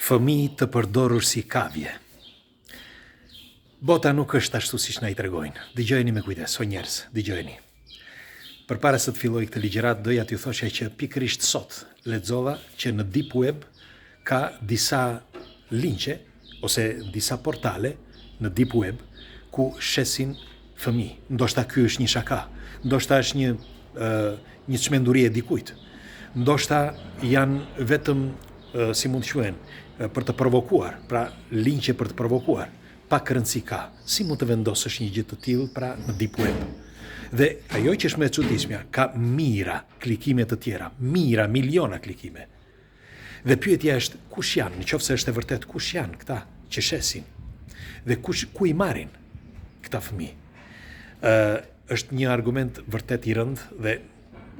Fëmijë të përdorur si kavje. Bota nuk është ashtu siç na i tregojnë. Dëgjojeni me kujdes, o njerëz, dëgjojeni. Përpara se të filloj këtë ligjëratë, doja t'ju thosha që pikërisht sot lexova që në Deep Web ka disa linqe ose disa portale në Deep Web ku shesin fëmijë. Ndoshta ky është një shaka, ndoshta është një një çmenduri e dikujt. Ndoshta janë vetëm si mund të quhen për të provokuar, pra linqe për të provokuar. Pak rëndësi ka. Si mund të vendosësh një gjë të tillë pra në deep web? Dhe ajo që është më e çuditshmja, ka mijëra klikime të tjera, mijëra, miliona klikime. Dhe pyetja është kush janë, në qoftë se është e vërtetë kush janë këta që shesin dhe kush ku i marrin këta fëmijë. Ë është një argument vërtet i rëndë dhe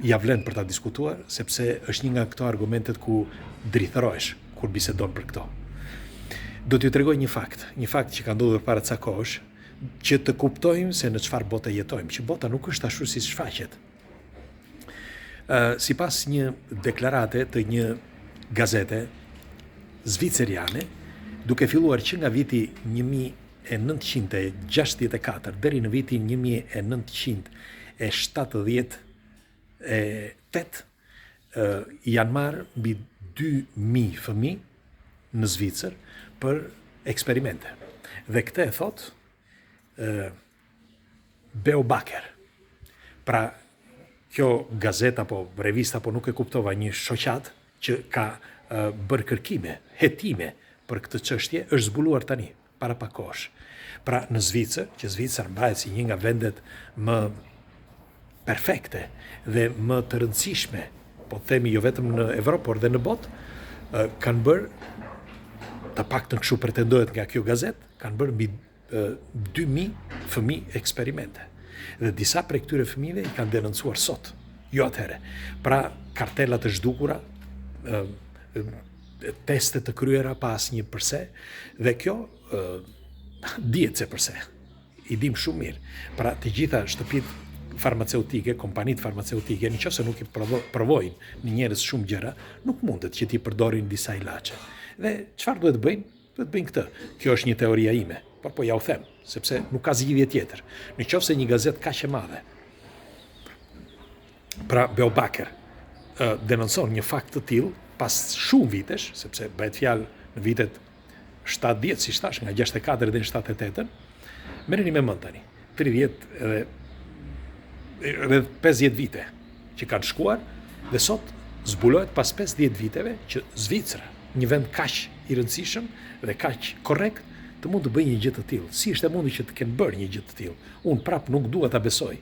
ia vlen për ta diskutuar sepse është një nga këto argumentet ku drithërohesh kur bisedon për këto. Do t'ju tregoj një fakt, një fakt që ka ndodhur para ca kohësh, që të kuptojmë se në çfarë bote jetojmë, që bota nuk është ashtu siç shfaqet. Sipas një deklarate të një gazete zviceriane, duke filluar që nga viti 1964 deri në vitin 1978 janë marrë mbi 2000 fëmijë në Zvicër për eksperimente. Dhe këtë e thotë Beobachter. Pra, kjo gazetë apo revistë apo nuk e kuptova një shoqatë që ka bërë kërkime, hetime për këtë çështje është zbuluar tani, para pak kohësh. Pra në Zvicër, që Zvicra mbahet si një nga vendet më perfekte dhe më të rëndësishme, po themi jo vetëm në Evropë, por dhe në botë, kanë bërë të paktën kështu pretendohet nga kjo gazetë, kanë bërë mbi 2000 fëmijë eksperimente. Dhe disa prej këtyre fëmijëve i kanë denoncuar sot, jo atëherë. Pra, kartela të zhdukura, teste të kryera pa asnjë përse, dhe kjo dihet se përse. I dim shumë mirë. Pra, të gjitha shtëpitë farmaceutike, kompanitë farmaceutike, në qoftë se nuk i provojnë në njerëz shumë gjëra, nuk mundet që t'i përdorin disa ilaçe. Dhe çfarë duhet të bëjnë? Duhet të bëjnë këtë. Kjo është një teoria ime, por po jua them, sepse nuk ka zgjidhje tjetër. Në qoftë se një gazetë kaq e madhe, pra Beobachter, denoncon një fakt të tillë pas shumë vitesh, sepse bëhet fjalë në vitet 70, siç thashë, nga 64 deri në 78-ën, merreni me mend tani, 30 edhe rreth 50 vite që kanë shkuar dhe sot zbulohet pas 50 viteve që Zvicra, një vend kaq i rëndësishëm dhe kaq korrekt, të mund të bëjë një gjë të tillë. Si është e mundur që të kenë bërë një gjë të tillë? Unë prap nuk dua ta besoj.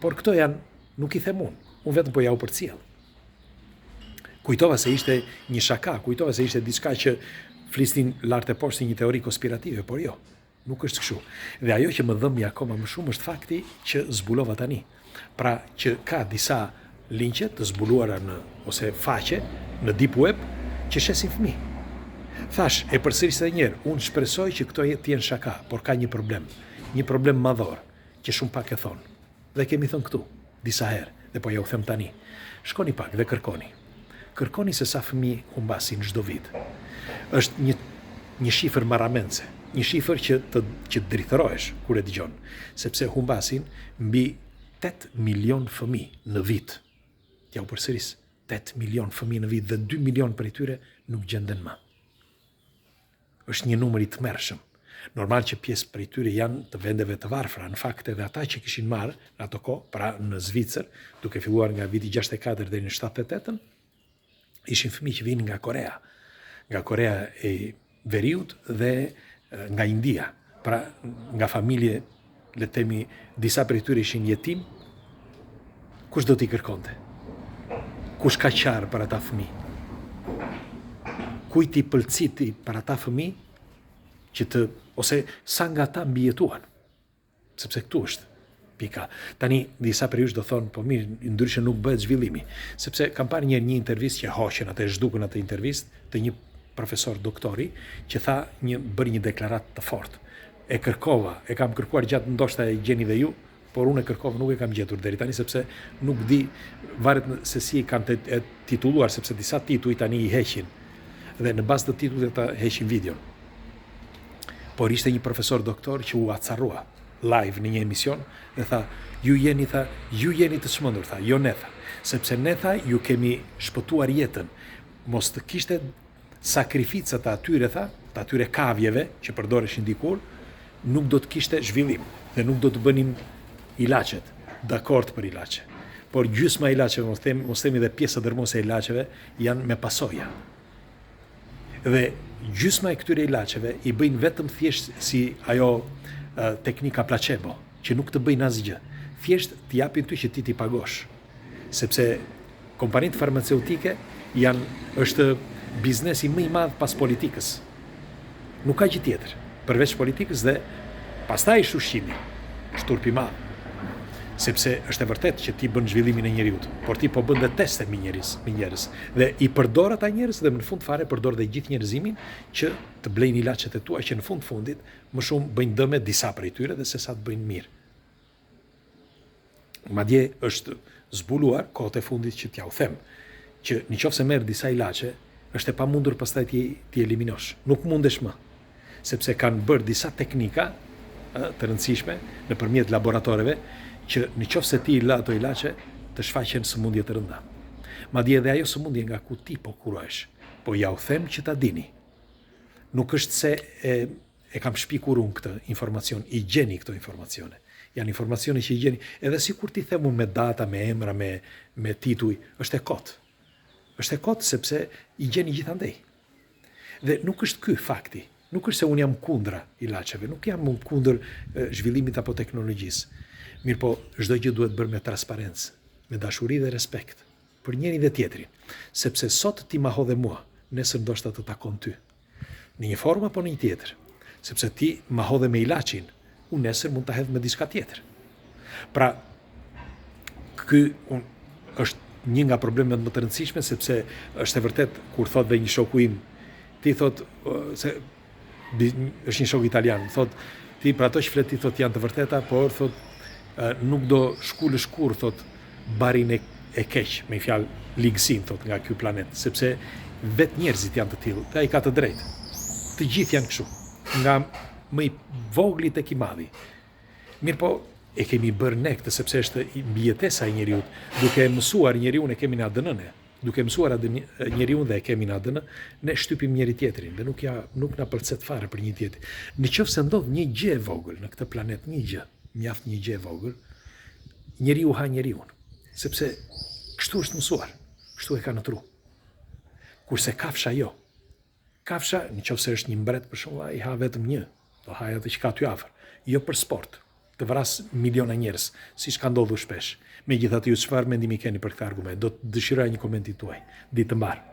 Por këto janë, nuk i them unë, unë vetëm po jua përcjell. Kujtova se ishte një shaka, kujtova se ishte diçka që flisnin lart e poshtë si një teori konspirative, por jo. Nuk është kështu. Dhe ajo që më dhëmbi akoma më shumë është fakti që zbulova tani. Pra që ka disa linqe të zbuluara në ose faqe në deep web që shesin fëmijë. Thashë, e përsëris edhe një herë, unë shpresoj që këto të jenë shaka, por ka një problem, një problem madhor që shumë pak e thonë. Dhe kemi thënë këtu disa herë dhe po jua them tani. Shkoni pak dhe kërkoni. Kërkoni se sa fëmijë humbasin çdo vit. Është një një shifër marramendëse, një shifër që të që drithërohesh kur e dëgjon, sepse humbasin mbi 8 milion fëmijë në vit. Jua përsëris, 8 milion fëmijë në vit dhe 2 milion prej tyre nuk gjenden më. Është një numër i tmerrshëm. Normal që pjesë prej tyre janë të vendeve të varfra. Në fakt edhe ata që kishin marrë në ato kohë, pra në Zvicër, duke filluar nga viti 64 deri në 78-ën, ishin fëmijë që vinin nga Korea, nga Korea e Veriut dhe nga India. Pra nga familje, le të themi, disa prej tyre ishin jetim. Kush do t'i kërkonte? Kush ka qarë për ata fëmijë? Kujt i pëlciti për ata fëmijë që të ose sa nga ata mbijetuan? Sepse këtu është pika. Tani disa prej jush do thonë, po mirë, ndryshe nuk bëhet zhvillimi, sepse kam parë një një intervistë që hoqën atë e zhdukën atë intervistë të një profesor doktori që tha një bëri një deklaratë të fortë. E kërkova, e kam kërkuar gjatë ndoshta e gjeni dhe ju, por unë e kërkova nuk e kam gjetur deri tani sepse nuk di varet se si e kanë të, e titulluar sepse disa tituj tani i heqin. Dhe në bazë të titullit ata heqin videon. Por ishte një profesor doktor që u acarrua live në një emision dhe tha, ju jeni tha, ju jeni të çmendur tha, jo ne tha, sepse ne tha ju kemi shpëtuar jetën. Mos të kishte sakrifica të atyre tha, të atyre kavjeve që përdoreshin dikur, nuk do të kishte zhvillim dhe nuk do të bënim ilaçet, dakord për ilaçe. Por gjysma e ilaçeve, mos themi, mos themi dhe pjesa dërrmuese e ilaçeve janë me pasoja. Dhe gjysma e këtyre ilaçeve i bëjnë vetëm thjesht si ajo teknika placebo, që nuk të bëjnë asgjë. Thjesht t'i japin ty që ti t'i pagosh. Sepse kompanitë farmaceutike janë është biznesi më i madh pas politikës. Nuk ka gjë tjetër përveç politikës dhe pastaj është ushqimi. Është turp i madh. Sepse është e vërtetë që ti bën zhvillimin e njeriut, por ti po bën dhe teste mbi njerëz, mbi njerëz dhe i përdor ata njerëz dhe më në fund fare përdor dhe gjithë njerëzimin që të blejnë ilaçet e tua që në fund fundit më shumë bëjnë dëme disa prej tyre dhe sesa të bëjnë mirë. Madje është zbuluar kohët e fundit që t'jua them, që në qoftë se merr disa ilaçe, është e pamundur pastaj t'i t'i eliminosh. Nuk mundesh më, sepse kanë bërë disa teknika ë, të rëndësishme nëpërmjet laboratoreve që në qoftë se ti i lë ato ilaçe, të shfaqen sëmundje të rënda. Madje edhe ajo sëmundje nga ku ti po kurohesh. Po jua them që ta dini. Nuk është se e E kam shpikur unë këtë informacion, i gjeni këto informacione. Janë informacione që i gjeni, edhe sikur t'i them unë me data, me emra, me, me tituj, është e kotë. Është e kotë sepse i gjeni gjithandej. Dhe nuk është ky fakti, nuk është se unë jam kundra ilaçeve, nuk jam unë kundër zhvillimit apo teknologjisë. Mirëpo, çdo gjë duhet bërë me transparencë, me dashuri dhe respekt. Për njërin dhe tjetrin. Sepse sot ti ma hodhe mua, nesër ndoshta të takon ty. Në një formë apo në një tjetër. Sepse ti ma hodhe me ilaçin, unë nesër mund ta hedh me diçka tjetër. Pra, ky un, është një nga problemet më të rëndësishme sepse është e vërtet kur thot dhe një shoku im, ti thot se është një shok italian, thot ti për ato që flet ti thot janë të vërteta, por thot nuk do shkulësh kurrë thot barin e, e keq, me një fjalë ligësinë thot nga ky planet, sepse vetë njerëzit janë të tillë, dhe ai ka të drejtë. Të gjithë janë kështu, nga më i vogli tek i madhi. Mirëpo, e kemi bërë ne këtë sepse është mbijetesa e njeriut, duke e mësuar njeriun e kemi në ADN-në. Duke mësuar atë njeriun dhe e kemi në ADN, ne shtypim njëri tjetrin dhe nuk ja nuk na pëlcet fare për një tjetrin. Në qoftë se ndodh një gjë e vogël në këtë planet, një gjë, mjaft një gjë e vogël, njeriu ha njeriun, sepse kështu është mësuar, kështu e ka në tru. Kurse kafsha jo. Kafsha, në qoftë se është një mbret për shembull, ai ha vetëm një, do hajë atë që ka aty afër, jo për sport, të vrasë miliona njerëz, siç ka ndodhur shpesh. Megjithatë ju çfarë mendimi keni për këtë argument? Do të dëshiroja një komentin tuaj. Ditë të mbarë.